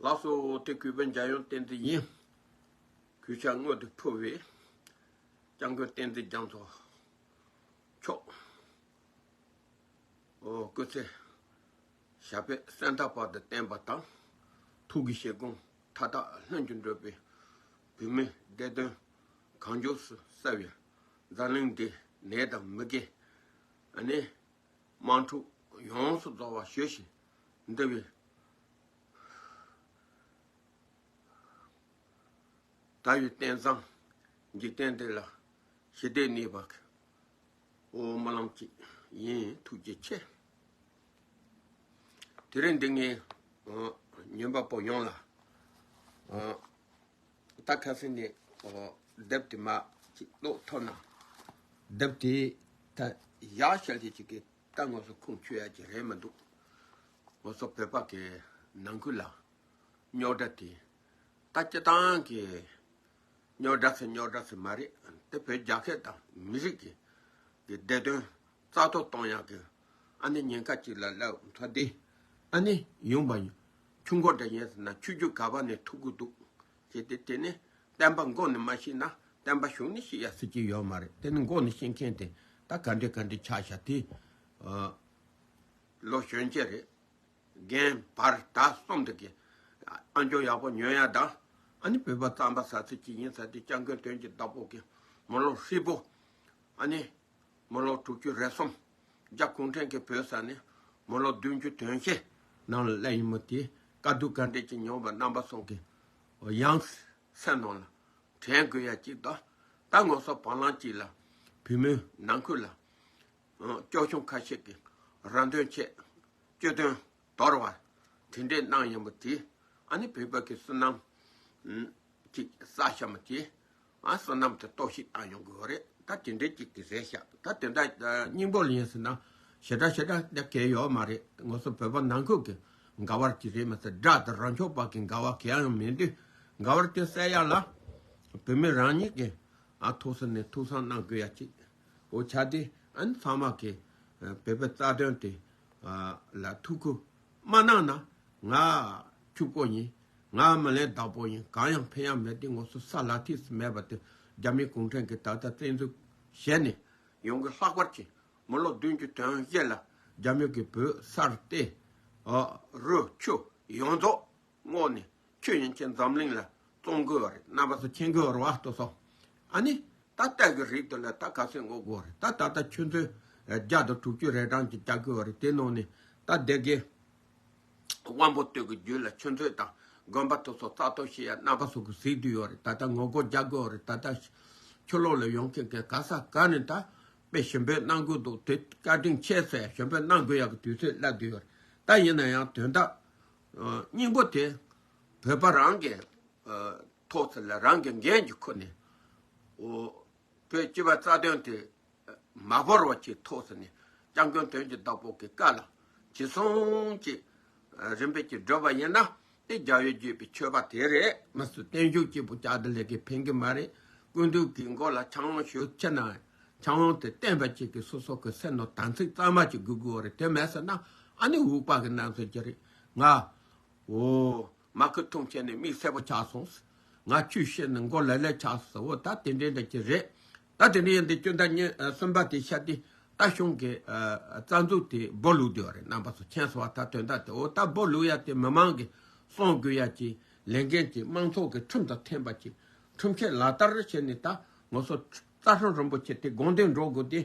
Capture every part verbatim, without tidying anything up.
ལགས་སོ། དེ་གུས་པའི་འཇམ་དབྱངས་བསྟན་འཛིན་ཡིན། གུས་ཕྱག་སྔོན་དུ་ཕུལ་བའི་སྐྱབས་མགོན་བསྟན་འཛིན་རྒྱ་མཚོ་མཆོག་ཨོ་སྐུ་ཚེ་ཞབས་པད་སེམས་རྟ་བར་དུ་བརྟན་པ་དང་། ཐུགས་ཀྱི་བཞེད་དགོངས་མཐའ་དག་ལྷུན་གྱིས་འགྲུབ་པའི་བོད་མིའི་བདེ་དོན་གང་མགྱོགས་སུ་གསལ་བའི་འཛམ་གླིང་འདིའི་ནད་དང་མུ་གེ་ཨ་ནི་དམག་འཁྲུག་ཡོངས་སུ་རྫོགས་པ་ཞུ་ཞིང་འདི་བའི་ད་ཡོད་བསྟན་བཟང་འཇིག་རྟེན་འདི་ལ་ཞི་བདེ་གནས་པ་གི་ཨོ་སྨོན་ལམ་གཅིག་ཡིན། ཐུགས་རྗེ་ཆེ། དེ་རིང་འདི་ངས་ཨོ་ཉན་པ་པོ་ཡོངས་ལ་ཨོ་ད་ཁ་སང་ནས་ཨོ་དེབ་དེ་མ་གཅིག་ཀློག་ཐུབ་ན། དེབ་དེ་ད་ཡག་ཤོས་ཅིག་གི་ད་ང་ཚོ་ཁུངས་འཁྱོལ་ཡ་གི་རེད་མི་འདུག་ང་ཚོ་བོད་པ་གི་ནང་ཁུལ་ལ་རྙོག་དྲ་དེ་ད་སྤྱི་བཏང་གི་རྙོག་དྲ་ཟེར་རྙོག་དྲ་ཟེར་མ་རེད། དེ་བོད་རྒྱལ་ཁབ་དང་མི་རིགས་ཀྱི་གི་བདེ་དོན་རྩ་གཏོར་གཏོང་ཡག་གི་ཨ་ནི་ཉེན་ཁ་ཅིག་ལ་སླེབས་ཚར་དེ་ཨ་ནི་ཡོང་བ་ཡིན། ཆུ་འགོ་འདྲ་ཡིན་ཟེར་ན་ཆུ་རྒྱུད་ག་པ་ནས་ཐུག་གི་འདུག་ཅེས་ཏེ། དེ་ནི་བསྟན་པ་མགོ་ནས་མ་ཤེས་ན་བསྟན་པ་གཞུང་ནས་ཤེས་ཡ་ཟེར་གྱི་ཡོད་མ་རེད། དེ་ནི་མགོ་ནས་ཤེས་མཁན་དེ་ད་ག་འདྲས་ག་འདྲས་ཆགས་ཤག་དེ་ཨ་ལོ་གཞོན་སྐྱེས་རེད། རྒན་བར་ད་གསུམ་དེ་གི་ཨ་མཆོག་ཡག་པོ་ཉོན་ཡ་དང་། ཨ་ནི་བོད་པ་རྩམ་པ་ཟ་ཚུལ་གྱི་ཡིན་ཟེར་དེ་སྐྱབས་མགོན་དོན་གྱི་བདག་པོ་གི་མི་ལོ་ཧྲིལ་པོ་ཨ་ནི་མི་ལོ་དྲུག་ཅུ་རེ་གསུམ་རྒྱ་གུང་ཁྲན་གྱི་བོད་ས་ནས་མི་ལོ་བདུན་ཅུ་དོན་བཞི་ནང་ལ་སླེབས་ཡིན་མོད། དེ་དཀའ་སྡུག་ག་འདྲས་ཀྱི་མྱོང་བ་རྣམ་པ་ཚོ་གི་ཡང་སེམས་ནང་ལ་དྲན་དགོས་ཡ་གཅིག་དང་། ད་ང་ཚོ་བར་ལམ་གཅིག་ལ་བོད་མིའི་ནང་ཁུལ་ལ་སྐྱོ་ཆུང་ཁ་ཤས་ཀྱི་རང་དོན་ཆེད་སྤྱི་དོན་དོར་བ་དེ་འདྲས་གནང་ཡིན་པ་དེ་ཨ་ནི་བོད་པ་གི་བསོད་ནམས་ཅིག་བསགས་ཤག་མ་དེ་ཨ་བསོད་ནམས་དེ་གཏོར་བཤིག་བཏང་ཡོང་གི་ཡོད་རེད། ད་དེ་འདྲས་ཅིག་གི་རེད་ཤག་ད་དེ་འདྲ་སྙིང་པོ་ལ་ཡིན་ཟེར་ན་ཞེ་དྲག་ཞེ་དྲག་ད་གལ་ཡོད་མ་རེད། ང་ཚོ་བོད་པ་ནང་ཁུལ་གི་འགལ་བ་ཅིག་རེད་མ་ཟད། དགྲ་དང་རང་ཕྱོགས་བར་གྱི་འགལ་བ་གང་ཡང་མིན་དུས། འགལ་བ་དེ་སེལ་ཡ་ལ་བོད་མི་རང་ཉིད་ཀྱི་ཨ་ཐུགས་སེམས་ནས་ཐུགས་བསམ་གནང་དགོས་ཡ་ཅིག་འོ་ཆ་དེ་ཨ་ནི་ཚང་མ་གི་ཨ་བོད་པའི་རྩ་དོན་དེ་ཨ་ལ་ཐུགས་ཁུར་མ་གནང་ན། ང་ཕྱུག་པོ་ཡིན། ང་མི་ལའི་བདག་པོ་ཡིན། གང་ཡང་ཕན་ཡ་མེད་དེ། ང་ཚོ་ས་ལ་ཐིགས་སུ་མེད་པ་དེ་རྒྱ་མི་གུང་ཁྲན་གྱིས་ད་ལྟ་བཙན་འཛུལ་བྱས་ནས་ཡོང་གི། ལྷག་པར་གྱི་མི་ལོ་བདུན་ཅུ་དོན་བཞི་ལ་རྒྱ་མི་གིས་བོད་སར་ཏེ་ཨ་རི་ཆུ་ཡོངས་རྫོགས་སྔོག་ནས་ཆུ་ཡན་ཆད་འཛམ་གླིང་ལ་བཙོང་དགོས་པ་རེད། རྣམ་པ་ཚོ་མཁྱེན་གྱི་ཡོད་རེད་བ། ལྟོས་སོ། ཨ་ནི་ད་ལྟ་གི་རིགས་དེ་ལ་ད་ག་ཚོད་འགོར་དགོས་རེད། ད་ད་ལྟ་ཆུ་ཚོད་བརྒྱ་དང་དྲུག་ཅུ་རེ་གྲངས་ཅིག་རྒྱག་གི་ཡོད་རེད། དེ་ནང་ནས་ད་སྡེ་དགེ་དབང་པོ་སྟོད་ཀྱི་རྒྱུད་ལ་ཆུ་ཚོད་དང་དགོན་པ་དེ་ཚོ་རྩ་གཏོར་བྱེད་ཡ་རྣམ་པ་ཚོ་གིས་གཟིགས་བསྡད་ཡོད་རེད། ད་ལྟ་ངོ་རྒོལ་རྒྱག་གི་ཡོད་རེད། ད་ལྟ་ཕྱི་ལོགས་ལ་ཡོང་མཁན་གྱི་ག་ས་ག་ནས་ད་དཔེ་ཞུ་འབོད་གནང་གི་འདུག་དེ་བཀའ་དྲིན་ཆེ་ཟེར་ཞུ་འབོད་གནང་དགོས་ཡ་གི་དུས་ཚོད་སླེབས་བསྡད་ཡོད་རེད། ད་ཡིན་ན་ཡང་དོན་དག་ཨ་སྙིང་པོ་དེ་བོད་པ་རང་གི་ཨ་ཐོག་ཚད་ལ་རང་གི་འགན་གྱིས་ཁུར་ནས་ཨོ་བོད་སྤྱི་པའི་རྩ་དོན་དེ་མ་བོར་བ་ཅིག་ཐོག་ཚད་ནས་སྐྱབས་མགོན་དོན་གྱི་བདག་པོ་གི་བཀའ་ལ་ཇི་སོང་ཅིག་རིམ་པས་ཀྱིས་བསྒྲུབས་པ་ཡིན་ན། དེ་རྒྱལ་བའི་བརྒྱུད་པའི་ཆོས་པ་དེ་རེད་མ་གཏོགས། བརྟན་བཞུགས་གཅིག་པུ་བཅག་དེ་ལས་ཀྱི་ཕན་གྱི་མ་རེད། སྐུ་མདུན་གྱི་མགོ་ལ་ཕྱག་དབང་ཞུ་ཕྱིན་ན་ཕྱག་དབང་དེ་བསྟན་པ་ཅིག་གི་སོ་སོ་གི་སེམས་ནང་དམ་ཚིག་གཙང་མ་ཅིག་དགོས་དགོས་རེད། དེ་མེད་ཟེར་ན་ཨ་ནི་འུག་པ་གི་ནང་ཚོད་ཀྱི་རེད། ང་འོ། མ་ཁུ་འཐུང་བྱས་ནས་མིག་སེར་པོ་ཆགས་སོང་། ང་ཆུ་ཤེས་ནས་མགོ་ལ་ལ་ཆགས་སོང་། འོ་ད་དེ་འདྲའི་འདྲ་ཅིག་རེད། ད་དེ་འདྲའི་ཡིན་དུས་སྤྱི་ཟླ་ཉི་ཨ་གསུམ་པ་དེ་ཤར་དུས་ད་གཞུང་གི་ཨ་རྩ་འཛུགས་དེ་སྦོ་ལུག་བསྡད་ཡོད་རེད། རྣམ་པ་ཚོ་མཁྱེན་སོང་བ། ད་དོན་དག་དེ་འོ་ད་སྦོ་ལུག་ཡ་དེ་མི་མང་གིས་སྲུང་དགོས་ཡ་ཅིག་ལས་འགན་ཅིག་དམངས་ཚོགས་ཀྱི་ཁྲིམས་དང་མཐུན་པ་ཅིག་ཁྲིམས་ཆད་ལག་བསྟར་བྱས་ནས། ད་ང་ཚོ་རྩ་ཁྲིམས་རིན་པོ་ཆེ་དེ་དགོངས་དོན་འགྲོ་དགོས་དེ།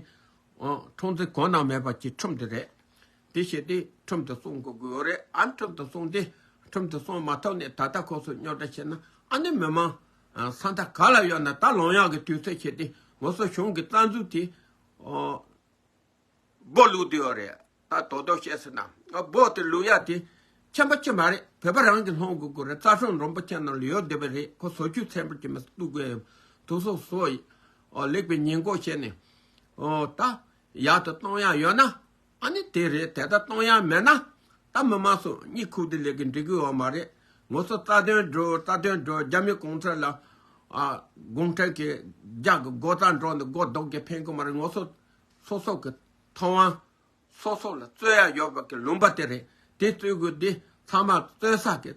ཨོ། ཁྲིམས་འཛིན་གོ་ན་མེད་པ་ཅིག་ཁྲིམས་དེ་རེད། དེ་བྱས་ཏེ་ཁྲིམས་དེ་སྲུང་དགོས་དགོས་རེད། ཨ་ཁྲིམས་དེ་སྲུང་སྟེ་ཁྲིམས་དེ་སྲུང་མ་ཐུབ་ནས་ད་ལྟ་ཁོ་ཚོས་རྙོག་དྲ་བྱས་ན་ཨ་ནི་མི་མང་ཨ་ས་མཐའ་ག་ལ་ཡོད་ན་ད་ལོང་ཡག་གི་དུས་ཚོད་བྱས་ཏེ་ང་ཚོ་གཞུང་གི་རྩ་འཛུགས་དེ་ཨོ་སྦོ་ལུག་དེ་ཡོད་རེད། ད་དོ་དོ་བཤད་ཟེར་ན་སྦོ་དེ་ལུག་ཡག་དེ་ཁྱད་པར་ཅི་མ་རེད། བོད་པ་རང་གིས་སློང་དགོས་དགོས་རེད། རྩ་ཁྲིམས་རིན་པོ་ཆེ་ནང་ལ་ཡོད་བསྡད་པ་རེད། ཁོ་བཟོ་བཅོས་ཚན་པ་ཅིག་མི་བཏུབ་དགོས་ཡོད། དུ་སོ་སོ་ཡི་ཨོ་ལེགས་པའི་ཉེས་འགོག་བྱས་ནས་ཨོ་ད་ཡག་ཏུ་གཏོང་ཡག་ཡོད་ན་ཨ་ནི་དེ་རེད། དེ་ལྟར་གཏོང་ཡག་མེད་ན་ད་མི་མང་ཚོ་གཉིད་ཁུག་དེ་ལས་ཀྱི་འགྲིག་གི་ཡོད་མ་རེད། ངོ་སོ་རྩ་དོན་སྒྲུབ། རྩ་དོན་སྒྲུབ། རྒྱ་མི་གུང་ཁྲན་ལ་ཨ་གུང་ཁྲན་གྱི་རྒྱ་གི་སྒོ་རྩར་འགྲོ་ནས་སྒོ་རྡོག་གིས་ཕན་གི་མ་རེད། ངོ་སོ་སོ་སོ་གི་ཐོབ་དབང་སོ་སོ་ལ་རྩོད་ཡ་ཡོད་པ་གི་ལུང་པ་དེ་རེད། དེ་རྩོད་དགོས་དེ་ཚང་མ་རྩོད་ས་གི་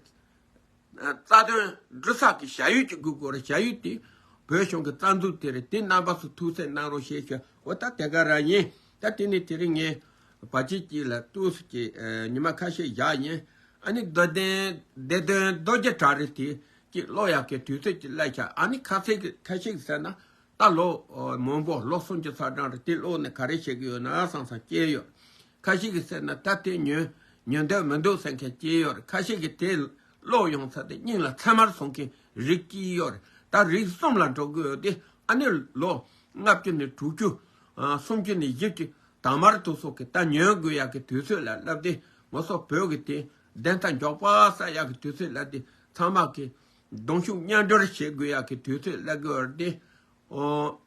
རྩ་དོན་སྒྲུབ་ས་གི་བྱ་ཡུལ་གྱི་དགོས་དགོས་རེད། བྱ་ཡུལ་དེ་བོད་གཞུང་གི་རྩ་འཛུགས་དེ་རེད། དེ་རྣམ་པ་ཚོ་ཐུགས་སེམས་གནང་རོགས་ཞེས་ཞུ། འོ་ད་དེ་ག་རང་ཡིན། ད་དེ་ནས་དེ་རིང་ངས་བར་ཆད་ཅིག་ལ་ཏུས་ཀྱི་ཉི་མ་ཁ་ཤས་བཞག་ཡིན། ཨ་ནི་རྡོ་གདན་བདེ་དོན་རྡོ་རྗེ་བྲག་རི་དེ་ཅིག་ཀློག་ཡག་གི་དུས་ཚོད་ཅིག་སླེབས་ཤག་ཨ་ནི་ཁ་ཤས་ཀྱི་ཁ་ཤས་ཀྱི་ཟེར་ན། ད་ལོ་མང་པོ་ལོ་གསུམ་གྱི་ཚ་གྲང་རེད། དེ་ཀློག་ནས་ག་རེ་བྱེད་ཀྱི་ཡོད་ན་བསམ་བསམ་སྐྱེས་ཡོད། ཁ་ཤས་ཀྱིས་ཟེར་ན་ད་དེ་ཉོན་ཉོན་འདོད་མི་འདུག་ཟེར་མཁན་སྐྱེས་ཡོད་རེད། ཁ་ཤས་ཀྱིས་དེ་ཀློག་ཡོང་ཚར་ཏེ་སྙིང་ལ་ཚད་མར་སོང་མཁན་རིགས་སྐྱེས་ཡོད་རེད། ད་རིགས་གསུམ་ལ་འགྲོ་གི་ཡོད་དེ། ཨ་ནི་ལོ་ལྔ་བཅུ་ནས་དྲུག་ཅུ། ཨ་སུམ་ཅུ་ནས་བཞི་བཅུ། དང་མར་དུ་སོགས་ཀྱི་ད་ཉོན་དགོས་ཡག་གི་དུས་ཚོད་ལ་སླེབས་ཏེ། ང་ཚོ་བོད་ཀྱི་དེ་བདེན་མཐའ་མགྱོགས་པ་གསལ་ཡག་གི་དུས་ཚོད་ལ་དེ་ཚང་མ་གི་གདོང་ཤུགས་མཉམ་སྦྱོར་བྱེད་དགོས་ཡག་གི་དུས་ཚོད་སླེབས་ཀྱི་ཡོད་རེད་དེ། ཨོ།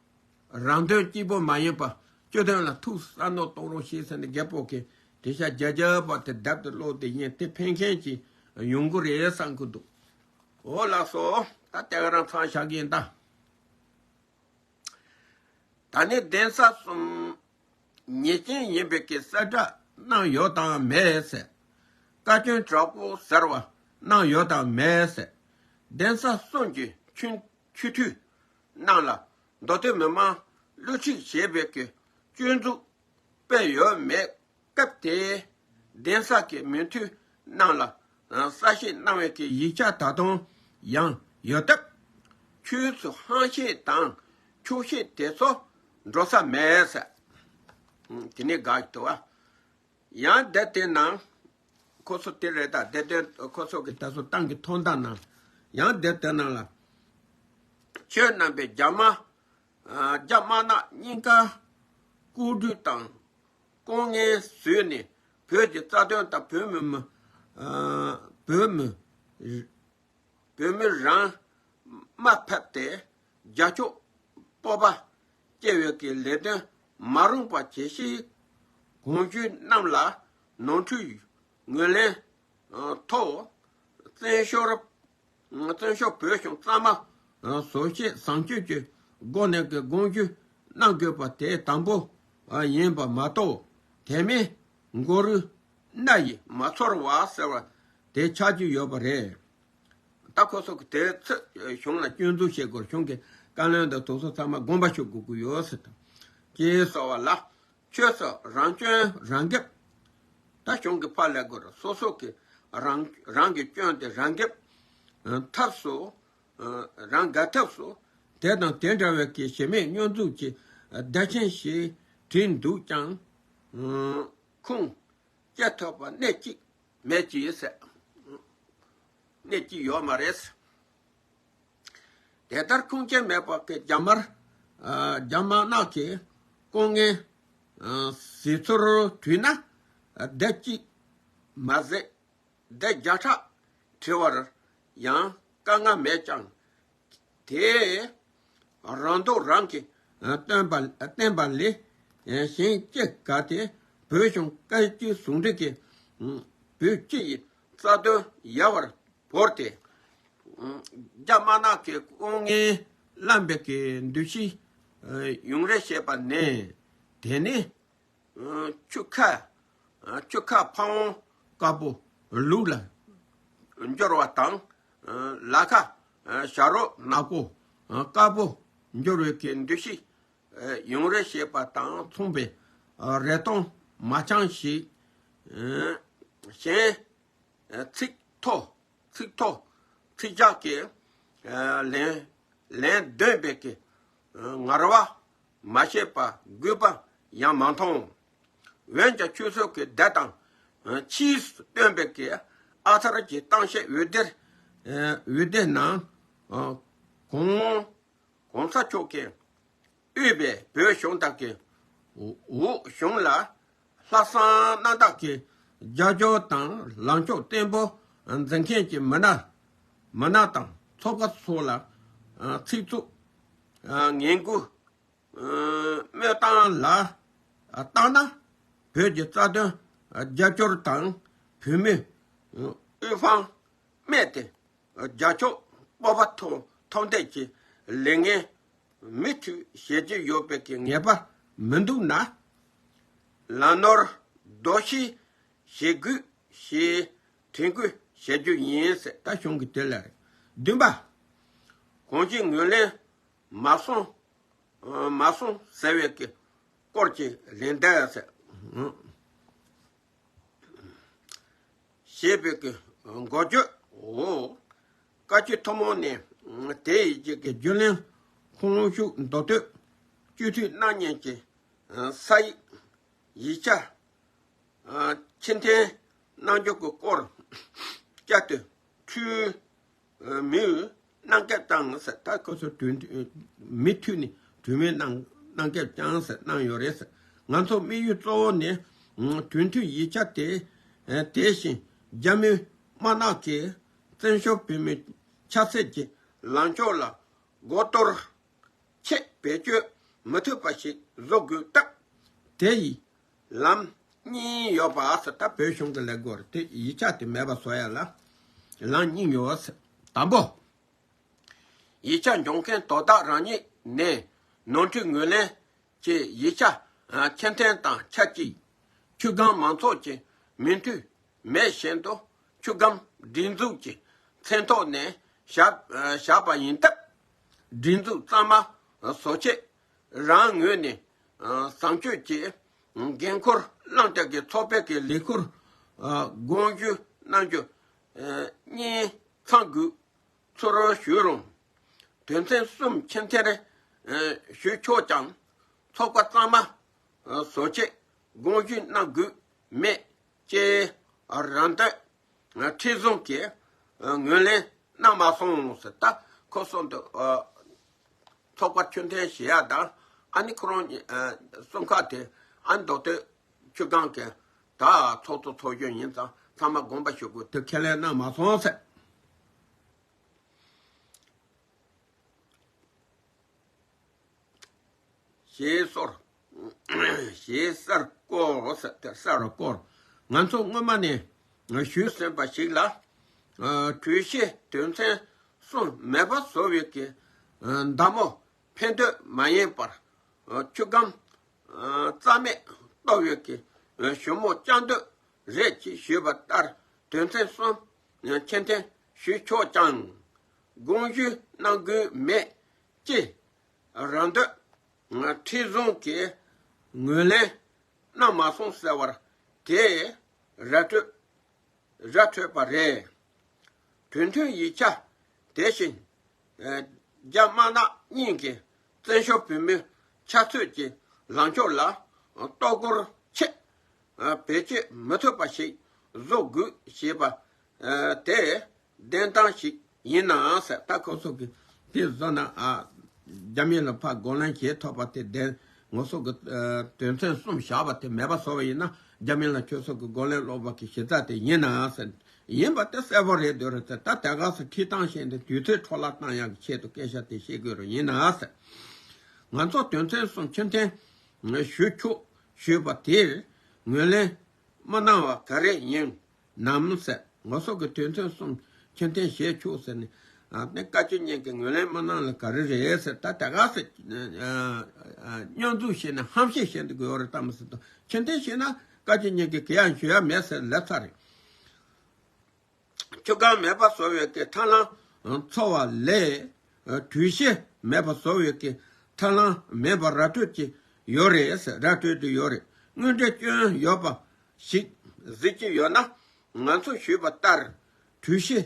རང་དོན་གཅིག་པོ་མ་ཡིན་པ་སྤྱི་དོན་ལ་ཐུགས་བསམ་བློ་གཏོང་རོགས་ཞེས་ཟེར་ནས་རྒད་པོ་གིས་དེ་ཤ་རྒྱ་རྒྱ་བ་དེ་རྡབ་ཏུ་ཀློག་དེ་ཡིན། དེ་ཕན་མཁན་ཅིག་ཡོང་གི་རེད་བསམ་གི་འདུག་འོ་ལགས་སོ། ད་ལྟ་ག་རང་མཚམས་བཞག་གི་ཡིན་ད། ད་ནི་གདན་ས་གསུམ་ཉེས་ཅན་ཡིན་པའི་གི་གསལ་བསྒྲགས་གནང་ཡོད་དམ་མེད་ཟེར། བཀའ་བཀྱོན་དྲག་པོ་ཟེར་བ་གནང་ཡོད་དམ་མེད་ཟེར། གདན་ས་གསུམ་གྱི་ཆུ་ཆུ་ཐུད་རྣམས་ལ་མདོ་སྟོད་མི་མང་བསླུ་ཁྲིད་བྱེད་པའི་གི་སྐྱོན་འཛུགས་སྤེལ་ཡོད་མེད། སྐབས་དེའི་གདན་ས་གི་མི་མཐུན་རྣམས་ལ་གསལ་བཤད་གནང་བའི་གི་ཡིག་ཆ་ད་དུང་ཡང་ཡོད་སྟབས། ཁྱོད་ཚོས་ཧམ་བཤད་དང་འཁྱོག་བཤད་དེ་ཚོ་འགྲོ་ས་མེད་ཟེར། དེ་ནས་དགག་གི་འདུག་བ། ཡང་དེབ་དེ་ནང་ཁོ་ཚོ་དེ་རེད། ད་དེབ་དེ་ཁོ་ཚོ་གི་ད་གཟོད་ཏང་གི་ཐོག་མདའ་ནང་ཡང་དེབ་དེ་ནང་ལ། ཁྱོད་རྣམ་པས་རྒྱ་དམར། རྒྱ་དམར་ནག་གཉིས་ཀ་བཀོད་སྒྲིག་དང་ལྐོག་རྔན་བཟོས་ནས་བོད་ཀྱི་རྩ་དོན་དང་བོད་མི་མི་བོད་མི་བོད་མི་རང་དམའ་ཕབ་སྟེ་རྒྱ་ཕྱོགས་སྤོབས་པ་སྐྱེ་བའི་གི་ལས་དོན་མ་རུངས་པ་བྱེད་ཤེས་གོང་ཞུས་རྣམས་ལ་ནོར་འཁྲུལ་ངོས་ལེན་ཐོག་བཙན་བྱོལ་བཙན་བྱོལ་བོད་གཞུང་གཙང་མ་བཟོ་ཆེད་བཟང་སྤྱོད་ཀྱི་སྒོ་ནས་ཀྱི་དགོངས་ཞུ་གནང་དགོས་པ་དེ་དང་པོ་ཡིན་པ་མ་གཏོགས། དེ་མིན་མགོ་རུལ་སྣ་ཡིས་མ་ཚོར་བ་ཟེར་བ་དེ་ཆགས་ཀྱི་ཡོད་པ་རེད། ད་ཁོ་ཚོ་གི་དེ་ཚོ་གཞུང་ལ་སྐྱོན་འཛུགས་བྱེད་དགོས། གཞུང་གི་བཀའ་བློན་དང་དེ་ཚོ་ཚང་མ་དགོངས་པ་ཞུ་དགོས་ཀྱི་ཡོད་ཟེར་དང་། ཅེས་སོགས་པ་ལ། ཁྱོད་ཚོ་རང་སྐྱོན་རང་འགེབས། ད་གཞུང་གི་ཕར་ལ་དགོས་རེད། སོ་སོ་གི་རང་རང་གི་སྐྱོན་དེ་རང་འགེབས་ཐབས་སུ། རང་དགའ་ཐབས་སུ། དེ་དང་དེ་འདྲ་བའི་གི་གཞི་མེད་སྙོན་འཛུགས་ཀྱི་བརྡ་ཆེན་ཞིག་བྲིས་འདུག་ཀྱང་། ཁུངས་སྐྱེལ་ཐུབ་པ་གནད་གཅིག་མེད་ཅེས་ཟེར། གནད་གཅིག་ཡོད་མ་རེད། དེ་ལྟར་ཁུངས་སྐྱེལ་མེད་པ་གི་རྒྱ་དམར། རྒྱ་དམར་ནག་གི་ལྐོག་རྔན་ཟེར་ཚུལ་བྲིས་ན། བརྡ་གཅིག་མ་ཟད་བརྡ་བརྒྱ་ཕྲག་བྲི་བར་ཡང་དཀའ་ངལ་མེད་ཀྱང་། དེས་རང་སྡུག་རང་གིས་བསྟན་པ་བསྟན་པ་ལས་གཞན་གཅིག་ག་དེ་བོད་གཞུང་བཀའ་བརྒྱུད་ཟུང་འབྲེལ་གྱི་བོད་སྤྱི་ཡི་རྩ་དོན་ཡལ་བར་བོར་ཏེ། རྒྱ་དམར་ནག་གི་ལྐོག་རྔན་བླངས་པའི་གི་འདུ་ཤེས་ཡུང་རེ་བྱེད་པ་ནས། དེ་ནི་ཆུ་ཁ། ཆུ་ཁ་ཕ་བོང་དཀར་པོ་ལུག་ལ་འགྱུར་བ་དང་། ལ་ཁ་བྱ་རོག་ནག་པོ་དཀར་པོ་འགྱུར་བའི་གི་འདུ་ཤེས་ཡུང་རེ་བྱེད་པ་དང་མཚུངས་པའི་རེ་སྟོང་མ་འཆང་ཞིག་གཞན་ཚིག་ཐོ་ཚིག་ཐོ་ཚིག་ཇག་གིས་ལན་ལན་འདོན་པའི་གི་ངར་བ་མ་བྱས་པ་དགོས་པ་ཡང་མ་མཐོང་། འོན་ཀྱང་ཁྱོད་ཚོ་གི་བརྡ་དང་ཕྱིས་སྟོན་པའི་གི་ཨ་ཐར་གྱི་གཏམ་བཤད་འོད་སྡེར་འོད་སྡེར་ནང་གོང་གོང་ས་མཆོག་གིས་དབུས་པའི་བོད་གཞུང་དག་གི་འོག་གཞུང་ལ་ལྷག་བསམ་རྣམ་དག་གིས་རྒྱབ་སྐྱོར་དང་ལངས་ཕྱོགས་བརྟན་པོ་འཛིན་མཁན་གྱི་མི་སྣ་མི་སྣ་དང་ཚོགས་པ་སོགས་ལ་ཚིག་རྩུབ་ངན་སྐུལ་སྨོས་སྟངས་ལ་བརྟག་ན། བོད་ཀྱི་རྩ་དོན་རྒྱབ་སྐྱོར་དང་བོད་མིའི་དབུ་འཕང་རྨད་དེ། རྒྱ་ཕྱོགས་སྤོབས་པ་མཐོ་མཐོར་འདེགས་ཀྱི་ལས་འགན་མུ་མཐུད་བྱེད་ཀྱི་ཡོད་པའི་གི་ངེས་པ་མི་འདུག་ན། ལམ་ནོར་དོར་ཞི་བྱེད་དགོས་ཞེས་དྲན་སྐུལ་ བྱེད་རྒྱུ་ཡིན་ཟེར། ད་གཞུང་གི་དེ་ལ་རེད། བདུན་པ། གོང་བཞིན་ངོས་ལེན་མ་སོང་། ཨ་མ་སོང་ཟེར་བའི་གི་སྐོར་གྱི་ལན་འདེབས་ཟེར། ཞེས་པའི་གི་འགོ་བརྗོད་འོ། བཀའ་སྤྱི་ཐུན་མོང་ནས་དེ་ཡི་རྗེས་ཀྱི་རྒྱུན་ལས་ཁོངས་ཞུགས་མདོ་སྟོད་སྤྱི་འཐུས་རྣམ་གཉིས་ཀྱི་ས་ཡིག་ཡིག་ཆ་ཕྱིར་འཐེན་གནང་རྒྱུ་གི་སྐོར་བསྐྱར་དུ་འཁྲུལ་མིའུ་གནང་སྐབས་དང་ཟེར། ད་ཁོ་ཚོ་གྲོས་མཐུན་མུ་མཐུད་ནས་གྲོས་མོལ་གནང་གནང་སྐབས་ཀྱང་ཟེར་གནང་ཡོད་རེད་ཟེར། ང་ཚོ་དམིགས་ཡུལ་གཙོ་བོ་ནི་གྲོས་མཐུན་ཡིག་ཆ་དེ་དེ་བཞིན་རྒྱ་མི་དམར་ནག་གི་བཙན་བྱོལ་བོད་མིའི་ཆབ་སྲིད་ཀྱི་ལངས་ཕྱོགས་ལ་མགོ་གཏོར་ཆེད་བེད་སྤྱོད་མི་ཐུབ་པ་ཞིག་བཟོ་དགོས་སྟབས། དེ་ཡི་ལམ་གཉིས་ཡོད་པ་ཟེར། ད་བོད་གཞུང་གི་ལས་སྒོར་དེ་ཡིག་ཆ་དེ་མེད་པ་བཟོ་ཡ་ལ་ལམ་གཉིས་ཡོད་ཟེར། དང་པོ། ཡིག་ཆ་འབྱོར་མཁན་དོ་བདག་རང་ཉིད་ནས་ནོར་འཁྲུལ་ངོས་ལེན་གྱི་ཡིག་ཆ་ཕྱིར་འཐེན་དང་ཆབས་ཅིག་ཆུ་སྒང་མང་ཚོགས་ཀྱི་མོས་མཐུན་མེད་བཞིན་དུ་ཆུ་སྒང་སྒྲིག་འཛུགས་ཀྱི་མཚན་ཐོག་ནས་བཞག་བཞག་པ་ཡིན་སྟབས། སྒྲིག་འཛུགས་གཙང་མ་བཟོ་ཆེད་རང་ངོས་ནས་བཟང་སྤྱོད་ཀྱི་འགན་འཁུར་བླངས་ཏེ་གི་ཚོགས་པའི་གི་ལས་ཁུར་དགོངས་ཞུ་གནང་རྒྱུ་གཉིས་ཚང་དགོས་ཚུལ་ཞུས་རུང་། དོན་ཚན་གསུམ་ཕྱིར་འཐེན་ཞུས་ཆོག་ཀྱང་། ཚོགས་པ་གཙང་མ་བཟོ་ཆེད་དགོངས་ཞུ་གནང་དགོས་མེད་ཅེས་རང་འདོད་ཁྲིད་བཟུང་གིས་ངོས་ལེན་གནང་མ་སོང་ཟེར། ད་ཁོ་སོང་དུ་ཚོགས་པ་ཕྱིར་འཐེན་བྱེད་ཡ་དང་། ཨ་ནི་ཁོ་རང་གསུང་ཁ་དེ་ཨ་ནི་མདོ་སྟོད་ཆུ་སྒང་གི་ད་ཚོགས་གཙོ་ཚོགས་གཞོན་ཡིན་ཙང་ཚང་མ་དགོངས་པ་ཞུ་དགོས་དེ་ཁས་ལེན་གནང་མ་སོང་ཟེར། ཞེས་སོར། ཞེས་སར་བཀོད་ཟེར་ཏེ་སར་བཀོད། ང་ཚོ་སྔོན་མ་ནས་ཞུས་ཟིན་པ་ཞིག་ལ། གྲོས་གཞི་དོན་ཚན་གསུམ་མེད་པ་བཟོ་བའི་གི་མདའ་མོ་འཕེན་འདོད་མ་ཡིན་པར། ཆུ་སྒང་རྩ་མེད་གཏོང་བའི་གི་གཞུང་མོ་བཅའ་འདོད་རེད་ཅེས་ཞུས་པ་ལྟར། དོན་ཚན་གསུམ་ཕྱིར་འཐེན་ཞུས་ཆོག་ཀྱང་། དགོངས་ཞུ་གནང་དགོས་མེད་ཅེས་རང་འདོད་ཁྲིད་བཟུང་གིས་ངོས་ལེན་གནང་མ་སོང་ཟེར་བར་དེ་ར་སྤྲོད་ར་འཕྲོད་པ་རེད། གྲོས་མཐུན་ཡིག་ཆ་དེ་བཞིན་རྒྱ་དམར་ནག་གཉིས་ཀྱི་བཙན་བྱོལ་བོད་མིའི་ཆབ་སྲིད་ཀྱི་ལངས་ཕྱོགས་ལ་གཏོར་རྒོལ་ཆེད་བེད་སྤྱོད་མི་ཐུབ་པ་ཞིག་བཟོ་དགོས་ཞེས་པ་དེ་བདེན་གཏམ་ཞིག་ཡིན་ནའང་ཟེར། ད་ཁོ་ཚོ་གི་དེ་བཟོ་ན་ཨ། རྒྱ་མི་ལ་ཕར་རྒོལ་ལན་བྱེད་ཐུབ་པ་དེ་བདེན། ང་ཚོ་གི་དོན་ཚན་གསུམ་བཞག་པ་དེ་མེད་པ་བཟོ་བ་ཡིན་ན། རྒྱ་མི་ལ་ཁྱོད་ཚོ་གི་རྒོལ་ལན་སློག་པ་གི་གཞི་རྩ་དེ་ཡིན་ནའང་ཟེར། ཡིན་པ་དེ་གསལ་པོ་རེད་འདོད་རེད་ཟེར། ད་དེ་ག་ཚོད་ཁྲིད་སྟངས་བཤད་འདི་དུས་ཚོད་འཕྲོ་བརླག་བཏང་ཡག་གི་ཆེད་དུ་སྐད་ཆ་དེ་བཤད་དགོས་རུང་ཡིན་ནའང་ཟེར། ང་ཚོ་དོན་ཚན་གསུམ་ཕྱིར་འཐེན་ཞུ་ཆོག་ཞུས་པ་དེར་ངོས་ལེན་མ་གནང་བ་ག་རེ་ཡིན་ནམ་ཟེར། ང་ཚོ་གི་དོན་ཚན་གསུམ་ཕྱིར་འཐེན་བྱས་ཆོག་ཟེར་ནས། ཨ་ནི་བཀའ་སྤྱི་གཉིས་ཀྱི་ངོས་ལེན་མ་གནང་ལ་ག་རེ་རེད་ཟེར། ད་དེ་ག་ཟེར། སྙོན་འཛུགས་བྱས་ནས་ཧམ་བཤད་བྱེད་འདི་དགོས་རེད་ད་མི་སྲིད་དོ། ཕྱིར་འཐེན་བྱས་ན་བཀའ་སྤྱི་གཉིས་ཀྱི་གུ་ཡངས་ཞུ་ཡ་མེད་ཟེར་ལབ་ཚར་རེད། ཆུ་སྒང་མེད་པ་བཟོ་བའི་གི་ཐབས་ལམ་འཚོལ་བ་ལས། གྲོས་གཞི་མེད་པ་བཟོ་བའི་གི་ཐབས་ལམ་མེད་པ་ར་སྤྲོད་ཀྱི་ཡོད་རེད་ཟེར། ར་སྤྲོད་དུ་ཡོད་རེད། དངོས་འབྲེལ་སྐྱོན་ཡོད་པ་ཞིག་གཟིགས་ཀྱི་ཡོད་ན། ང་ཚོས་ཞུས་པ་ལྟར་གྲོས་གཞི་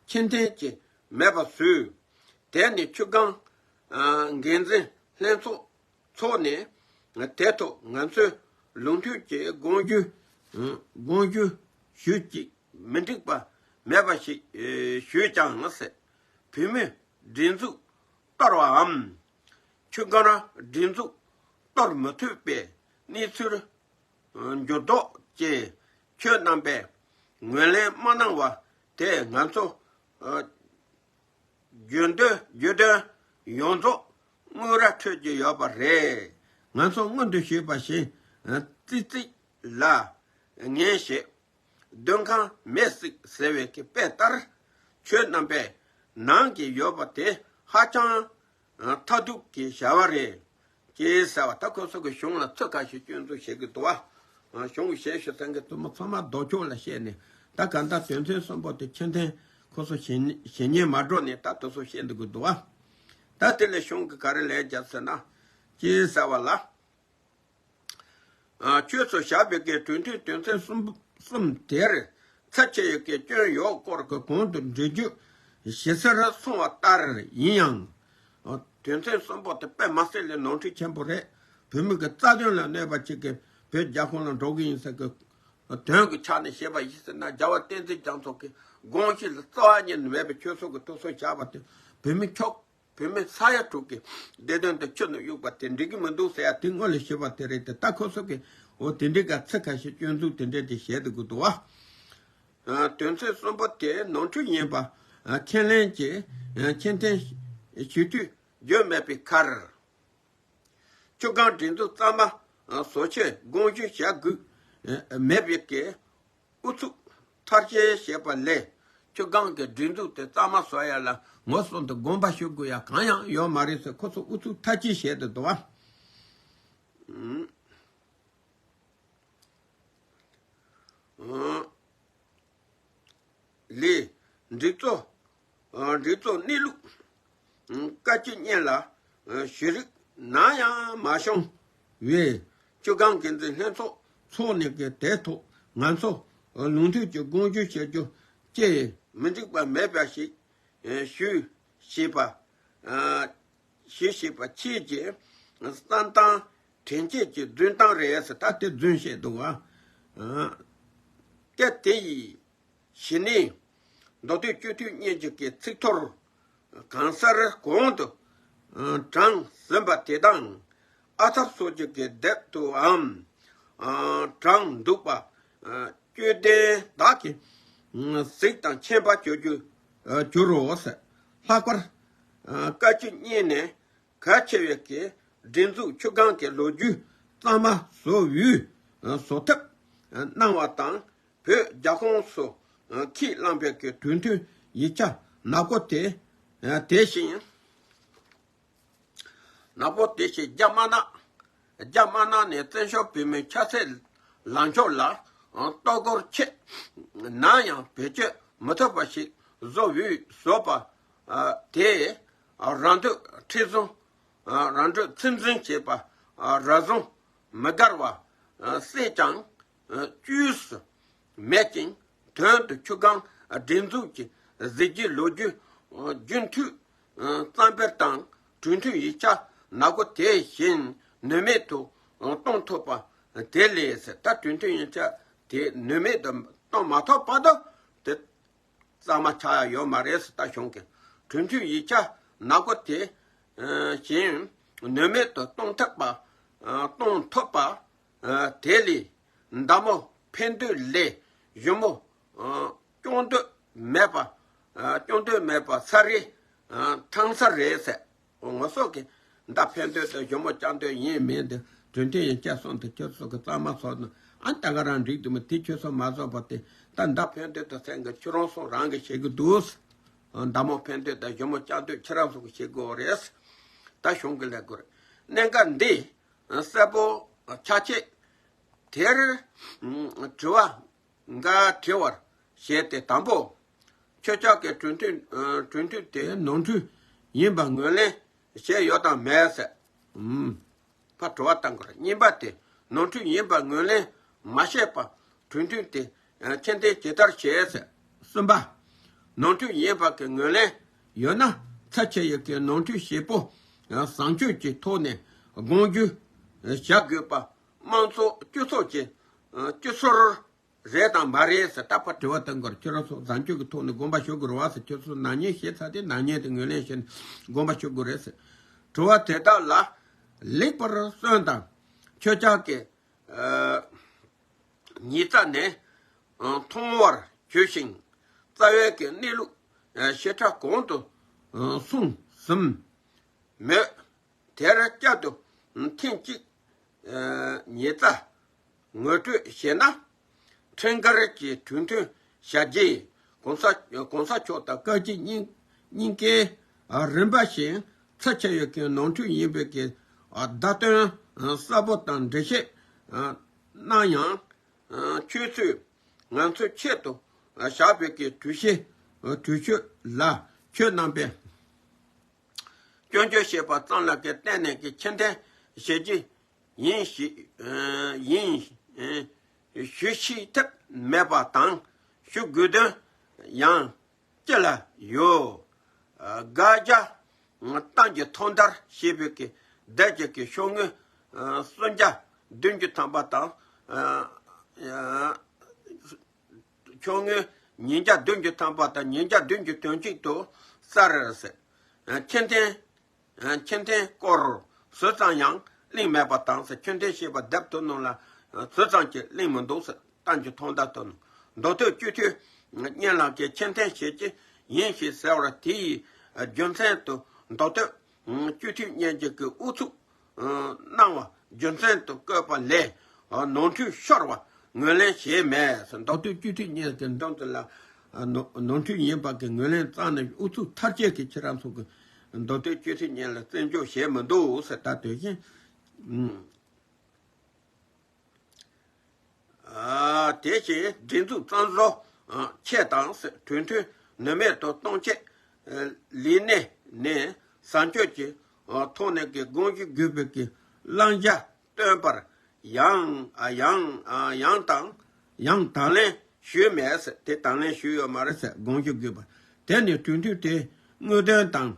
ཕྱིར་འཐེན་གྱི་མེད་པ་བཟོས། དེ་ནི་ཆུ་སྒང་འགན་འཛིན་ལྷན་ཚོགས་ཚོགས་ནས་དེ་ཐོག་ང་ཚོས་ལུགས་མཐུན་གྱི་དགོངས་ཞུ་དགོངས་ཞུ་ཞུས་ཀྱི་མི་འགྲིག་པ་མེད་པ་ཞིག་ཞུས་ཀྱང་ཟེར། བོད་མིའི་སྒྲིག་འཛུགས་གཏོར་བའམ། ཆུ་སྒང་སྒྲིག་འཛུགས་གཏོར་མི་ཐུབ་པའི་གནས་ཚུལ་འགྱུར་ལྡོག་ཅེས་ཁྱོད་རྣམ་པས་ངོས་ལེན་མ་གནང་བ་དེས་ང་ཚོ་རྒྱུན་དུ་རྒྱུན་དུ་ཡོངས་རྫོགས་དངུལ་ར་འཕྲོད་ཀྱི་ཡོད་པ་རེད། ང་ཚོ་སྔོན་དུ་ཞུས་པ་བཞིན་རྩིས་རྩིས་ལ་ངན་བྱེད། སྡོད་ཁང་མེ་བསྲེགས་ཟེར་བའི་གི་དཔེ་ལྟར། ཁྱོད་རྣམ་པས་ནང་གི་ཡོད་པ་དེ་ཧ་ཅང་མཐར་ཐུག་གི་བྱ་བ་རེད། ཅེས་ཟེར་བ་ད་ཁོ་ཚོ་གི་གཞུང་ལ་ཚོད་ཁ་ཞིག་སྐྱོན་འཛུགས་བྱེད་ཀྱི་འདུག་བ། གཞུང་གི་ཞལ་ཞུ་ཚན་གྱི་ཐུ་མ་ཚང་མ་ལྡོག་ཕྱོགས་ལ་བཤད་ནས་ ད་ག་ད་དོན་ཚན་གསུམ་པོ་དེ་ཆོས་ཐེངས་ཁོ་ཚོ་ཞེ་ཞེ་ཉེན་མ་འགྲོ་ནས་ད་དེ་ཚོ་བཤད་འདུག་གི་འདུག་བ། ད་དེ་ལས་གཞུང་གི་ག་རེ་ལས་རྒྱབ་ཟེར་ན། ཅེས་ཟེར་བ་ལ། ཨ། ཁྱོད་ཚོ་བཞག་པའི་གི་གྲོས་མཐུན་དོན་ཚན་གསུམ་གསུམ་དེར་ཚབས་ཆེ་ཡོད་ཀྱི་སྐྱོན་ཡོད་སྐོར་གྱི་གོང་དུ་འགྲེལ་བརྗོད་ཞུ་སར་སོང་བ་ལྟར་ཡིན་ཡང་། ཨ། དོན་ཚན་གསུམ་པོ་དེ་དཔེ་མ་སྲིད་ལས་ནོར་འཁྲུལ་ཆེན་པོ་རེད། བོད་མི་གི་རྩ་དོན་ལ་གནོད་པ་བྱེད་ཀྱི་བོད་རྒྱ་ཁོངས་ལ་འགྲོ་གི་ཡིན་ཟེར་གི་དོན་གྱི་ཆ་ནས་བཤད་པ་ཡིན་ཟེར་ན། རྒྱལ་བ་བསྟན་འཛིན་རྒྱ་མཚོ་གི་དགོངས་གཞི་ལ་རྩ་བ་ཉིད་ནས་མེད་པའི་ཁྱོད་ཚོ་གི་ཐུགས་སུ་བཞག་པ་དེ་བོད་མི་ཁྱོད། བོད་མི་ས་ཡ་དྲུག་གི་བདེ་དོན་དུ་ཁྱོན་ནས་གཡུག་པ་དེ་འགྲིག་གི་མི་འདུག་ཟེར་ཡ་དེ་སྔོན་ལ་ཞུས་པ་དེ་རེད་དེ། ད་ཁོ་ཚོ་གིས་འོ་དེ་འདྲའི་ག་ཚིག་ཁ་ཤས་སྐྱོན་འཛུགས་དེ་འདྲས་དེ་བྱས་འདུག་གི་འདུག་བ། ཨ། དོན་ཚན་གསུམ་པོ་དེ་ནོར་འཁྲུལ་ཡིན་པ་ཨ་ཁས་ལེན་གྱིས་ཨ་ཆོས་ཐེངས་ཞུ་དུས་བརྗོད་མེད་པའི་ཁར། ཆུ་སྒང་སྒྲིག་འཛུགས་གཙང་མ་ཨ་བཟོ་ཆེད་དགོངས་ཞུ་བྱ་དགོས་ཨ་མེད་པའི་གི་ཨུ་ཚུགས་མཐར་སྐྱེལ་བྱས་པ་ལས། ཆུ་སྒང་གི་སྒྲིག་འཛུགས་དེ་གཙང་མ་བཟོ་ཡ་ལ་ངོ་སོང་དུ་དགོངས་པ་ཞུ་དགོས་ཡ་གང་ཡང་ཡོད་མ་རེད་ཟེར་ཁོ་ཚོ་ཨུ་ཚུགས་མཐའ་སྐྱེལ་བྱས་ཏེ་འདུག་བ། ཨང་། ཨང་། ལས། སྒྲིག་འཛུགས། ཨ། སྒྲིག་འཛུགས་གནས་ལུགས། ཨང་། བཀའ་སྤྱི་གཉིས་ལ། ཨ། ཞུ་རིགས་ནམ་ཡང་མ་བྱུང་བས། ཆུ་སྒང་འགན་འཛིན་ལྷན་ཚོགས་འཚོགས་ནས་ཀྱི་དེ་ཐོག་ང་ཚོ། ཨ། ལུགས་མཐུན་གྱི་དགོངས་ཞུ་བྱ་རྒྱུ་བཅས་མི་འགྲིག་པ་མེད་པ་ཞིག་ཨ། ཞུ་ཞེས་པ། ཨ། ཞུ་ཞེས་པ་ཁྱེད་ཀྱི་བསམ་སྟངས་དྲན་སྐྱེད་ཀྱི་རྫུན་གཏམ་རེད་ཟེར། ད་དེ་རྫུན་བཤད་འདུག་བ། ཨ། སྐད་དེ་ཡིས། གཞི་ནས་མདོ་སྟོད་སྤྱི་འཐུས་གཉིས་ཀྱི་གི་ཚིག་ཐོར་གང་སར་གོང་དུ་དྲངས་ཟིན་པ་དེ་དང་། ཨ་ཐབས་སོགས་ཀྱི་གི་སྡེབ་ཏུའམ་དྲངས་འདུག་པ་དཔྱོད་ལྡན་དག་གིས་གཟིགས་དང་མཁྱེན་པ་བྱ་རྒྱུ་འགྱུར་རོ་ཟེར། ལྷག་པར་བཀའ་སྤྱི་གཉིས་ནས་གལ་ཆེ་བའི་གི་སྒྲིག་འཛུགས་ཆུ་སྒང་གི་ལོ་རྒྱུས་གཙང་མ་བཟོ་འོས་བཟོ་ཐབས་གནང་བ་དང་། བོད་རྒྱ་ཁོངས་སུ་ཁས་བླངས་པའི་གི་གྲོས་མཐུན་ཡིག་ཆ་ནག་པོ་དེ་དེ་བཞིན་ནག་པོ་དེ་བཞིན་རྒྱ་དམར་ནག་རྒྱ་དམར་ནག་ནས་བཙན་བྱོལ་བོད་མིའི་ཆབ་སྲིད་ལངས་ཕྱོགས་ལ་ལྟ་སྐོར་ཆེད་ནམ་ཡང་བེད་སྤྱོད་མི་ཐུབ་པ་ཞིག་བཟོ་འོས་བཟོས་པ་དེས་རང་འདོད་ཁྲི་བཟུང་། རང་འདོད་ཚོད་འཛིན་བྱེད་པ་ར་བཟུང་མི་དགར་བ་སྲིད་ཀྱང་བཅོས་སུ་མེད་ཅིང་། དོན་དུ་ཆུ་སྒང་སྒྲིག་འཛུགས་ཀྱི་གཟི་བརྗིད་ལོ་རྒྱུས་རྒྱུན་མཐུད་གཙང་སྦྲ་དང་གྲོས་མཐུན་ཡིག་ཆ་ནག་པོ་དེ་བཞིན་ནུས་མེད་དུ་གཏོང་ཐུབ་པ་དེ་ལས་ཟེར། ད་གྲོས་མཐུན་ཡིག་ཆ་དེ་ནུས་མེད་དུ་གཏོང་མ་ཐུབ་བར་དུ་དེ་གཙང་མ་ཆགས་ཡ་ཡོད་མ་རེད་ཟེར། ད་གཞུང་གི་གྲོས་མཐུན་ཡིག་ཆ་ནག་པོ་དེ་ཨ་གཞན་ནུས་མེད་དུ་གཏོང་ཐུབ་པ་ཨ་གཏོང་ཐུབ་པ་ཨ་དེ་ལས་མདའ་མོ་འཕེན་འདོད་ལས་གཞུ་མོ་ཨ་རྐྱོང་འདོད་མེད་པ་ཨ་རྐྱོང་འདོད་མེད་པ་ས་རི་ཨ་ཐང་ས་རེད་ཟེར། ངོ་སོགས་ཀྱི་མདའ་འཕེན་འདོད་དང་གཞུ་མོ་བཅག་འདོད་ཡིན་མིན་དེ་གྲོས་མཐུན་ཡིག་ཆ་གསུམ་དེ་ཁྱོད་ཚོ་གི་གཙང་མ་བཟོ་ན་ཨ་ད་ག་རང་འགྲིག་འདུག་མི་དེ་ཁྱོད་ཚོ་མ་བཟོ་བ་དེ་ད་མདའ་འཕེན་འདོད་དང་སེང་གེ་ཁྱོད་རང་སོང་རང་གི་བྱེད་ཀྱི་འདུག་མདའ་མོ་འཕེན་འདོད་དང་གཞུ་མོ་བཅག་འདོད་ཁྱེད་རང་ཚོ་གི་བྱེད་དགོས་རེད། ད་གཞུང་གི་ལས་དགོས་རེད། གནད་འགག་འདི་གསལ་པོ་ཆགས་ཆེད་དེར་དྲི་བ་འགའ་དྲི་བར་བྱས་ཏེ། དང་པོ། ཁྱོད་ཅག་གི་གྲོས་མཐུན་ཨ་གྲོས་མཐུན་དེ་ནོར་འཁྲུལ་ཡིན་པ་ངོས་ལེན་བྱས་ཡོད་དམ་མེད་ཟེར། ཨུམ། ཕར་དྲི་བ་བཏང་དགོས་རེད། གཉིས་པ་དེ། ནོར་འཁྲུལ་ཡིན་པ་ངོས་ལེན་མ་བྱས་པར་གྲོས་མཐུན་དེ་ཨ་ཁྱད་ལྡན་ཇི་ལྟར་བྱས་ཟེར། གསུམ་པ། ནོར་འཁྲུལ་ཡིན་པ་གི་ངོས་ལེན་ཡོད་ན་ཚབས་ཆེ་ཡོད་ཀྱི་ནོར་འཁྲུལ་བྱེད་པོ་ཨ་བཟང་སྤྱོད་ཀྱི་ཐོག་ནས་དགོངས་རྒྱུ་བྱ་དགོས་པ་དམངས་གཙོ་སྤྱི་ཚོགས་ཀྱི་ཨ་སྤྱི་སྲོལ་རེད་དམ་མ་རེད་ཟེར། ད་ཕར་དྲི་བ་བཏང་དགོས་རེད། ཁྱོད་རང་ཚོ་བཟང་སྤྱོད་ཀྱི་ཐོག་ནས་དགོངས་པ་ཞུ་དགོས་རེད་བ་ཟེར། ཁྱོད་ཚོ་ནག་ཉེས་བྱས་ཚར་དེ་ནག་ཉེས་དེ་ངོས་ལེན་བྱས་ནས་དགོངས་པ་ཞུ་དགོས་རེད་ཟེར། དྲི་བ་དེ་དག་ལ་ལེགས་པར་བསམ་དང་། ཁྱོད་ཅག་གི་ཨ་ཉེས་རྩ་ནས་ཨ་མཐོང་བར་གྱུར་ཞིང་། རྩ་བའི་གི་གནས་ལུགས་ཨ་ཞིབ་ཕྲ་གོང་དུ་ཨ་གསུངས་ཟིན་མོད། དེར་བསྐྱར་དུ་ཐེངས་གཅིག་ཨ་ཉེས་རྩ་ངོ་སྤྲོད་བྱས་ན། ཁྲིམས་འགལ་གྱི་གྲོས་མཐུན་བྱ་རྒྱུ། གོང་ས་གོང་ས་མཆོག་དང་བཀའ་སྤྱི་གཉིས་གཉིས་ཀའི་རིམ་པ་བཞིན་ཚབས་ཆེ་བའི་གི་ནོར་འཁྲུལ་ཡིན་པའི་གི་བརྡ་སྟོན་གསལ་པོ་དང་འགྲེལ་བཤད་གནང་ཡང་། ཁྱོད་ཚོས་ང་ཚོའི་ཆེད་དུ་ བཞག་པའི་གི་གྲོས་གཞི་གྲོས་ཆོད་ལ་ཁྱོད་རྣམ་པས་སྐྱོན་བརྗོད་བྱེད་པ་ཙམ་ལ་གི་བརྟེན་ནས་ཀྱི་ཕྱིར་འཐེན་བྱེད་ཀྱི་ཡིན་ཞེས་ཡིན་ཞུ་ཤེས་ཐབས་མེད་པ་དང་ཞུ་དགོས་དོན་ཡང་ཅི་ལ་ཡོད། དགག་བྱ་གཏམ་གྱི་ཐོག་མཐར་ཞེས་པའི་གི་བསྡད་ཀྱི་གི་ཤོག་ངོས་སུམ་བརྒྱ་བདུན་ཅུ་ཐམ་པ་དང་ཤོག་ངོས་ཉིས་བརྒྱ་བདུན་ཅུ་ཐམ་པ་དང་ཉིས་བརྒྱ་བདུན་ཅུ་དོན་གཅིག་ཏུ་གསལ་ཟེར། ཕྱིར་འཐེན། ཕྱིར་འཐེན་སྐོར་ཟུར་ཙམ་ཡང་གླེང་མེད་པ་དང་ཟེར། ཕྱིར་འཐེན་ཞེས་པ་དེབ་ཐེར་ནང་ལ་ཟུར་ཙམ་གྱི་གླེང་མི་འདུག་ཟེར། གཏམ་གྱི་ཐོག་མཐའ་ཐོག་ནས་མདོ་སྟོད་སྤྱི་འཐུས་གཉིས་ལ་གི་ཕྱིར་འཐེན་བྱེད་ཀྱི་ཡིན་ཞེས་ཟེར་བ་དེ་ཡི་རྒྱུ་མཚན་དུ་མདོ་སྟོད་སྤྱི་འཐུས་གཉིས་ཀྱི་གི་ཨུ་ཚུགས་གནང་བ་རྒྱུ་མཚན་དུ་བཀོད་པ་ལས་ནོར་འཁྲུལ་ཤོར་བ་ངོས་ལེན་བྱས་མེད་ཟེར། མདོ་སྟོད་སྤྱི་འཐུས་གཉིས་ཀྱི་འདུམ་དེ་ལ་ནོར་ནོར་འཁྲུལ་ཡིན་པ་གི་ངོས་ལེན་བཏང་ནས་ཨུ་ཚུགས་མཐར་སྐྱེལ་གྱི་ཁྱེད་རང་ཚོ་གི་མདོ་སྟོད་སྤྱི་འཐུས་གཉིས་ལ་བརྩི་འཇོག་བྱས་མི་འདུག་ཟེར། ད་དེ་བཞིན། དེ་བཞིན་སྒྲིག་འཛུགས་བཙན་བཟོ་ཆེད་དང་གྲོས་མཐུན་ནུས་མེད་དུ་གཏོང་ཆེད་ལས་གནས་ནས་བཟང་སྤྱོད་ཀྱི་ཐོག་ནས་ཀྱི་དགོངས་ཞུ་དགོས་པའི་ཀྱི་བླང་བྱ་བཏོན་པར་ཡང་ཡང་ཡང་དང་ཡང་དང་ལེན་ཞུས་མེད་ཟེར། དེ་དང་ལེན་ཞུས་ཡོད་མ་རེད་ཟེར། དགོངས་ཞུ་དགོས་པ་དེ་ནི་གྲོས་མཐུན་དེ་དངོས་དོན་དང་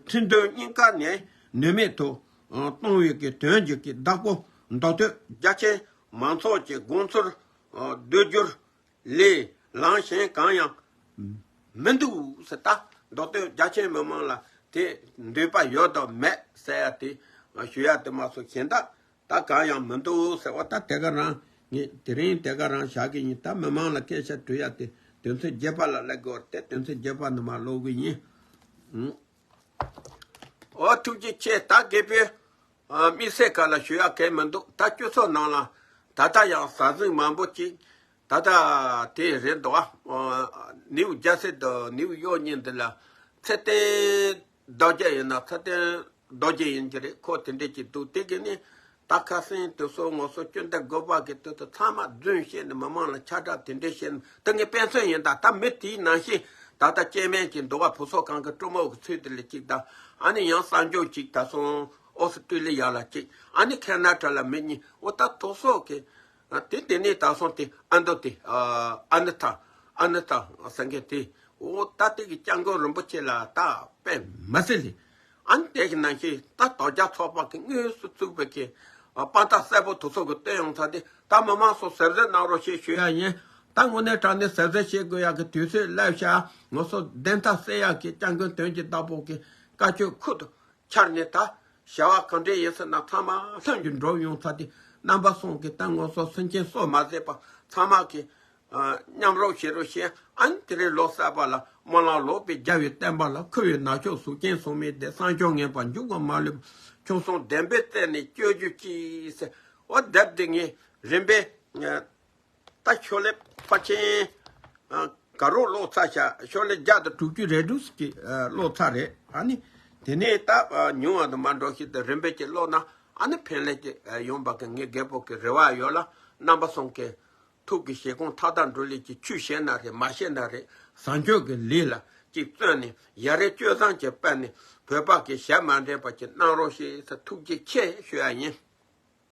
ཁྲིམས་དོན་གཉིས་ཀ་ནས་ནུས་མེད་དུ་གཏོང་བའི་གི་དོན་གྱི་གི་བདག་པོ་མདོ་སྟོད་རྒྱ་ཆེ་མང་ཚོགས་ཀྱི་དགོངས་ཚུལ་བསྡུ་རྒྱུར་ལས་ལངས་གཞན་གང་ཡང་མི་འདུག་ཟེར། ད་མདོ་སྟོད་རྒྱ་ཆེ་མི་མང་ལ་དེ་འདོད་པ་ཡོད་དམ་མེད་ཟེར་ཡ་དེ་ཞུ་ཡ་དེ་མ་གཏོགས་གཞན་དག་ད་གང་ཡང་མི་འདུག་ཟེར་བ། ད་དེ་ག་རང་ངས་དེ་རིང་དེ་ག་རང་བཞག་གི་ཡིན། ད་མི་མང་ལ་སྐད་ཆ་དྲི་ཡ་དེ་དོན་ཚན་བརྒྱད་པ་ལ་སླེབས་དགོས་ཏེ། དོན་ཚན་བརྒྱད་པ་ནི་མ་ཀློག་གི་ཡིན། ཨོ་ཐུགས་རྗེ་ཆེ། ད་རྒད་པོའི་དམིགས་བསལ་ག་ལ་ཞུ་ཡ་གལ་མི་འདུག་ད་སྤྱི་ཚོགས་ནང་ལ་ད་ལྟ་ཡང་ཟང་ཟིང་མང་པོ་ཅིག་ད་ལྟ་དེ་རེད་འདུག་ཨ། ནིའུ་ཇར་སི་དང་ནིའུ་ཡོག་གཉིས་འདི་ལ་ཚེ་བརྟན་རྡོ་རྗེ་ཡིན་ན་ཚེ་བརྟན་རྡོ་རྗེ་ཡིན་གྱི་རེད། ཁོ་དེ་འདྲས་ཀྱི་འདུག་དེ་གི་ནི་ད་ཁ་སང་དེ་ཚོ་ངོ་སོ་སྤྱི་ཟླ་དགུ་པ་གི་དུས་དུ་ཚང་མ་རྫུན་བཤད་ནས་མི་མང་ལ་ཁྱབ་བསྒྲགས་དེ་འདྲས་བཤད་ནས། ད་ངས་དཔེ་མཚོན་ཡིན། ད་ད་མི་དེའི་ནང་བཞིན་ད་ལྟ་སྐྱེ་དམན་གྱི་འདུག་བ། ཕུ་སོ་གང་གི་སྤྲུལ་མོ་གི་ཚུལ་དེ་ལ་གཅིག་དང་། ཨ་ནི་ཡང་གསར་འབྱོར་གཅིག་ད་སོང་ཨོ་སི་ཀྲི་ལི་ཡ་ལ་གཅིག་ཨ་ནི་ཁེ་ན་ཌ་ལ་མི་གཉིས། འོ་ད་དེ་ཚོ་གི་དེ་དེ་ནས་ད་སོང་དེ་ཨ་མདོ་དེ་ཨ་ནི་ཐ་ཨ་ནི་ཐ་སེང་གེ་དེ། འོ་ད་དེ་གི་སྐྱབས་མགོན་རིན་པོ་ཆེ་ལ་ད་དཔེ་མི་སྲིད་ལེ། ཨ་ནི་དེ་གི་ནང་བཞིན་ད་དོལ་རྒྱལ་ཚོགས་པ་གི་དངོས་སུ་བཙུགས་པའི་གི་དཔང་རྟགས་གསལ་པོ་དེ་ཚོ་གི་བསྟན་ཡོང་ཚར་ཏེ། ད་མི་མང་ཚོ་གཟབ་གཟབ་གནང་རོགས་ཞེས་ཞུ་ཡ་ཡིན། ད་དངོས་གནས་དྲང་གནས་གཟབ་གཟབ་བྱེད་དགོས་ཡ་གི་དུས་ཚོད་སླེབས་ཤག་ངོ་སོ་བདེན་མཐའ་གསལ་ཡ་གི་སྐྱབས་མགོན་དོན་གྱི་བདག་པོ་གི་བཀའ་ཆོས་ཁུར་དུ་འཁྱེར་ནས། ད་བྱ་བ་གང་འདྲ་ཡིན་ཟེར་ན་ཚང་མ་ལྷུན་གྱིས་འགྲུབ་ཡོང་ཚར་ཏེ། རྣམ་པ་གསུམ་གྱི་ད་ངོ་སོ་སེམས་ཅན་སྲོག་མ་ཟད་པ་ཚང་མ་གི་མཉམ་རོགས་བྱེད་རོགས་བྱེད། ཨ་ནི་དེ་རིང་ལོ་གསར་པ་ལ་སྨོན་ལམ་ལོག་པའི་རྒྱལ་བའི་བསྟན་པ་ལ། ཁུ་བའི་ནག་ཕྱོགས་གཟུགས་ཅན་སྲུང་མའི་སྡེ། བསམ་སྦྱོར་ངན་པ་འཇུག་པ་མ་ལུས་པ། ཁྱུང་གསུམ་བདེན་པའི་རྩལ་ནི་སྤྱོད་རྒྱུ་ཅིག་ཟེར། འོ་དེབ་དེ་ངས་རིམ་པས་ད་ཤོ་ལེ་ཕལ་ཆེར་ག་རོ་ཀློག་ཚར་ཤག་ཤོ་ལེ་བརྒྱ་དང་དྲུག་ཅུ་རེ་དྲུག་ཅིག་ཀློག་ཚར་རེད། ཨ་ནི་དེ་ནས་ད་ཉུང་བ་དང་མ་འགྲོ་ཞིག་ཏུ་རིམ་པས་ཀྱི་ཀློག་ན་ཨ་ནི་ཕན་ལས་ཀྱི་ཡོང་བ་གི་ངའི་རྒད་པོ་གི་རེ་བ་ཡོད་ལ། རྣམ་པ་གསུམ་གི་ཐུགས་ཀྱི་བཞེད་དགོངས་མཐའ་དག་འགྲོ་ལས་ཀྱི་ཆོས་བཤད་ན་རེད། མ་བཤད་ན་རེད། བཟང་སྤྱོད་ཀྱི་ལས་ལ་ཅིག་བརྩོན་ནས་ཡ་རེ་སྤྱོད་བཟང་གྱི་དཔལ་ནས་བོད་པ་གི་ཞབས་མ་འདྲེན་པ་ཅིག་གནང་རོགས་ཞེས་ཐུགས་རྗེ་ཆེ་ཞུ་ཡ་ཡིན།